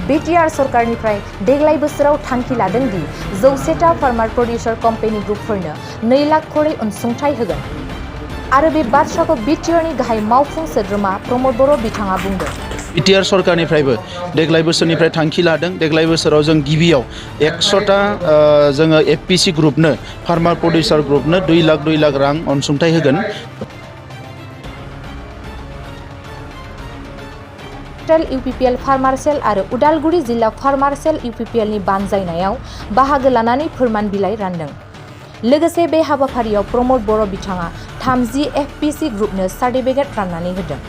BTR सरकारनिफ्राय देग्लाय बोसोराव थांखि लादों दि 100टा फार्मार प्रडिउसार कम्पानि ग्रुपफोरनो 2 लाख करै अनसुंथाइ होगोन आरो बे बाथ्राखौ BTR नि गाहाय मावफुं सोद्रोमा प्रमद बर' बिथाङा बुंदों। BTR सरकारनिफ्रायबो देग्लाय बोसोरनिफ्राय थांखि लादों। देग्लाय बोसोराव जों गिबियाव 100टा जोङो FPC ग्रुपनो फार्मार प्रडिउसार ग्रुपनो 2 लाख रां अनसुंथाइ होगोन। UPPL फार्मार सेल आरो उदालगुरि जिल्ला फार्मार सेल UPPL नि बानजायनायाव बाहागो लानानै फोरमान बिलाइ रानदों। लोगोसे बे हाबाफारियाव प्रमद बर' बिथाङा 30 FPC ग्रुपनो सार्टिफिकेट राननानै होदों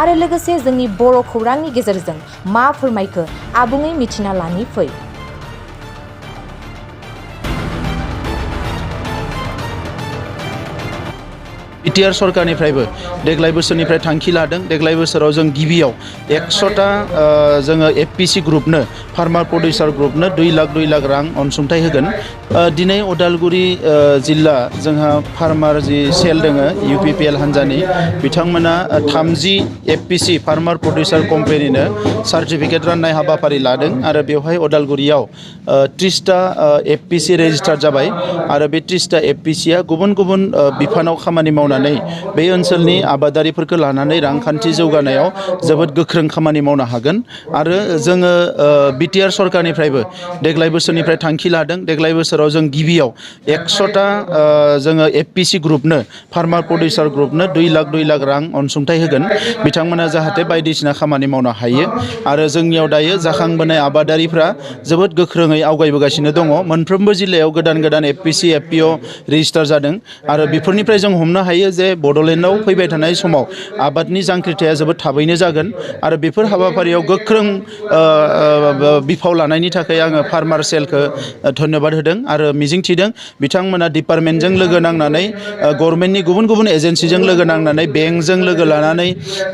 आरो लोगोसे जोंनि बर' खौरांनि गेजेरजों मा फोरमायखो आबुङै मिथिना लानि फै। BTR सरकारनिफ्रायबो देग्लाय बोसोरनिफ्राय थांखि लादों। देग्लाय बोसोराव जों गिबियाव 100टा जोङो FPC ग्रुपनो फार्मार प्रडिउसार ग्रुपनो 2 लाख रां अनसुंथाइ होगोन। दिनै उदालगुरि जिल्ला जोंहा फार्मार जि सेल दोङो UPPL हान्जानि बिथांमोना 30 FPC फार्मार प्रडिउसार कम्पानिनो सार्टिफिकेट राननाय हाबाफारि लादों आरो बेवहाय उदालगुरियाव 30टा FPC रेजिस्टार जाबाय आरो बे 30टा FPCआ गुबुन गुबुन बिफानाव खामानि मावनानै बे ओनसोलनि आबादारिफोरखौ लानानै रांखान्थि जौगानायाव जोबोद गोख्रों खामानि मावनो हागोन आरो जोङो BTR सरकारनिफ्रायबो देग्लाय बोसोरनिफ्राय थांखि लादों। देग्लाय बोसोराव जों गिबियाव 100टा जोङो FPC ग्रुपनो फार्मार प्रडिउसार ग्रुपनो 2 लाख रां अनसुंथाइ होगोन। बिथांमोना जाहाथे बायदिसिना खामानि मावनो हायो आरो जोंनियाव दायो जाखांबोनाय आबादारिफ्रा जोबोद गोख्रोङै आवगायबोगासिनो दङ। मोनफ्रोमबो जिल्लायाव गोदान FPC FPO रेजिस्टार जादों आरो बेफोरनिफ्राय जों हमनो हायो जे बड'लेण्डआव फैबाय थानाय समाव आबादनि जांख्रिथाया जोबोद थाबैनो जागोन आरो बेफोर हाबाफारियाव गोख्रों बिफाव लानायनि थाखाय आङो फार्मार सेलखौ धन्यबाद होदों आरो मिजिंथिदों बिथांमोना डिपार्टमेन्टजों लोगो नांनानै गभर्नमेन्टनि गुबुन एजेन्सिजों लोगो नांनानै बेंकजों लोगो लानानै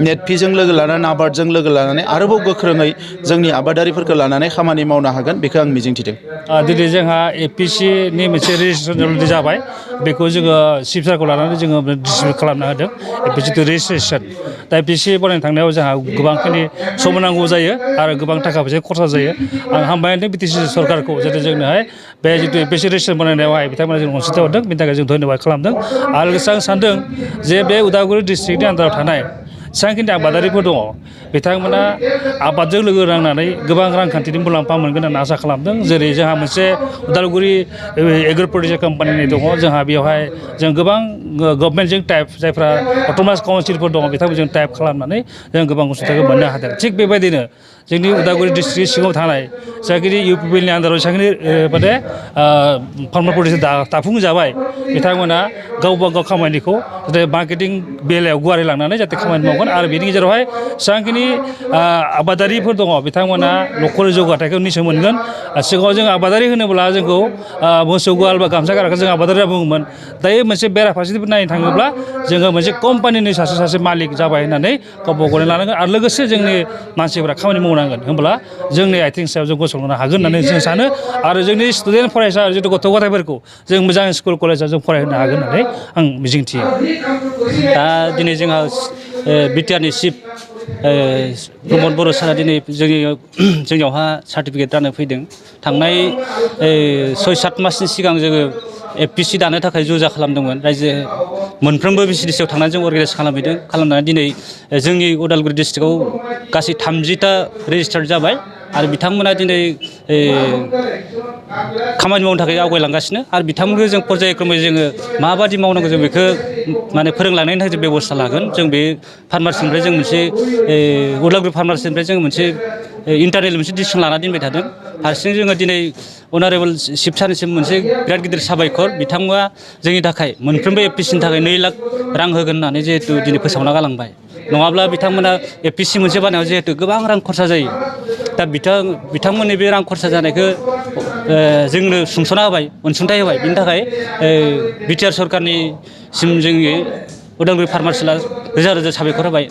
नेटफिजों लोगो लानानै नाबार्डजों लोगो लानानै आरोबाव गोख्रोङै जोंनि आबादारिफोरखौ लानानै खामानि मावनो हागोन बेखौ आं मिजिंथिदों। दिनै जोंहा FPC नि मोनसे रेजिस्ट्रेसन जाबाय बेखौ जोङो चिफ सारखौ लानानै जोङो डिस्ट्रिबिउट खालामना होदों FPC रेजिस्ट्रेसन। दा FPC बनायनो थांनायाव जोंहा गोबांखिनि सम नांगौ जायो आरो गोबां थाखा फैसा खरसा जायो। आं हामबाय होनदों BTC सरकारखौ जाहाथे जोंनोहाय बे जितु FPC रेजिस्ट्रेसन बनायनायावहाय बिथांमोना जों अनसुंथाइ हरदों बेनि थाखाय जों धन्यबाद खालामदों आरो लोगोसे आं सानदों जे बे उदालगुरि डिस्ट्रिक्टनि आन्दाराव थानाय जेसेबांखिनि आबादारिफोर दङ बिथांमोना आबादजों लोगो नांनानै गोबां रांखान्थिनि मुलाम्फा मोनगोन होनना आसा खालामदों। जेरै जोंहा मोनसे उदालगुरि एग्र' प्रडिउसार कम्पानि दङ जोंहा बेवहाय जों गोबां गभर्नमेन्टजों टाइप जायफ्रा अट'नमास काउन्सिलफोर दङ बिथांमोनजों टाइप खालामनानै जों गोबां अनसुंथाइखौ मोननो हादों। थिग बेबायदिनो जोंनि उदालगुरि डिस्ट्रिक्टनि सिङाव थानाय जाखिनि UPPL नि आन्दाराव जेसेबांखिनि माने फार्मार प्रडिउसार दाफुंजाबाय बिथांमोना गावबा गाव खामानिखौ जाहाथे मार्केटिं बेलायाव गुवारै लांनानै जाहाथे खामानि मावगोन आरो बेनि गेजेरावहाय जेसेबांखिनि आबादारिफोर दङ बिथांमोना न'खरनि जौगाथायखौ निसय मोनगोन। सिगाङाव जों आबादारि होनोब्ला जोंखौ मोसौ गुवाल बा गामसा गाराखौ जों आबादारि बुङोमोन। दायो मोनसे बेराफारसेथिं नायनो थाङोब्ला जोङो मोनसे कम्पानिनि सासे मालिक जाबाय होननानै गावबा गाव लानांगोन आरो लोगोसे जोंनि मानसिफोरा खामानि मावनांगोन होनब्ला जोंनि आथिं सायाव जों गसंनो हागोन होननानै जों सानो आरो जोंनि स्टुडेन्ट फरायसा जिथु गथ' गथायफोरखौ जों मोजां स्कुल कलेजाव जों फरायहोनो हागोन होननानै आं मिजिंथियो। दा दिनै जोंहा BTR नि चिफ प्रमद बर' सारा दिनै जोंनियावहा सार्टिफिकेट राननो फैदों। थांनाय 6-7 मासनि सिगां जोङो FPC दानो थाखाय जुजा खालामदोंमोन। रायजो मोनफ्रोमबो VCDC आव थांनानै जों अर्गानाइज खालामहैदों। खालामनानै दिनै जोंनि उदालगुरि डिस्ट्रिक्टआव गासै 30टा रेजिस्टार्ड जाबाय आरो बिथांमोना दिनै खामानि मावनो थाखाय आवगायलांगासिनो आरो बिथांमोनखौ जों पर्यायक्रमै जोङो माबादि मावनांगौ जों बेखौ माने फोरोंलांनायनि थाखाय जों बेबस्था लागोन। जों बे फार्मारसिनिफ्राय जों मोनसे उदालगुरि फार्मारसिनिफ्राय जों मोनसे इन्टारनेल मोनसे डिसिसन लाना दोनबाय थादों। फारसेथिं जोङो दिनै अनारेबल चिफ सारनिसिम मोनसे बिराद गिदिर साबायखर बिथांमोना जोंनि थाखाय मोनफ्रोमबो FPC नि थाखाय 2 लाख रां होगोन होननानै जिहेतु दिनै फोसावना गालांबाय। नङाब्ला बिथांमोना FPC मोनसे बानायनायाव जिहेतु गोबां रां खरसा जायो। दा बिथांमोननि बे रां खरसा जानायखौ जोंनो सुंस'ना होबाय अनसुंथाइ होबाय बिनि थाखाय BTR सरकारनिसिम जोंनि उदालगुरि फार्मार सेलआ रोजा रोजा साबायखर होबाय।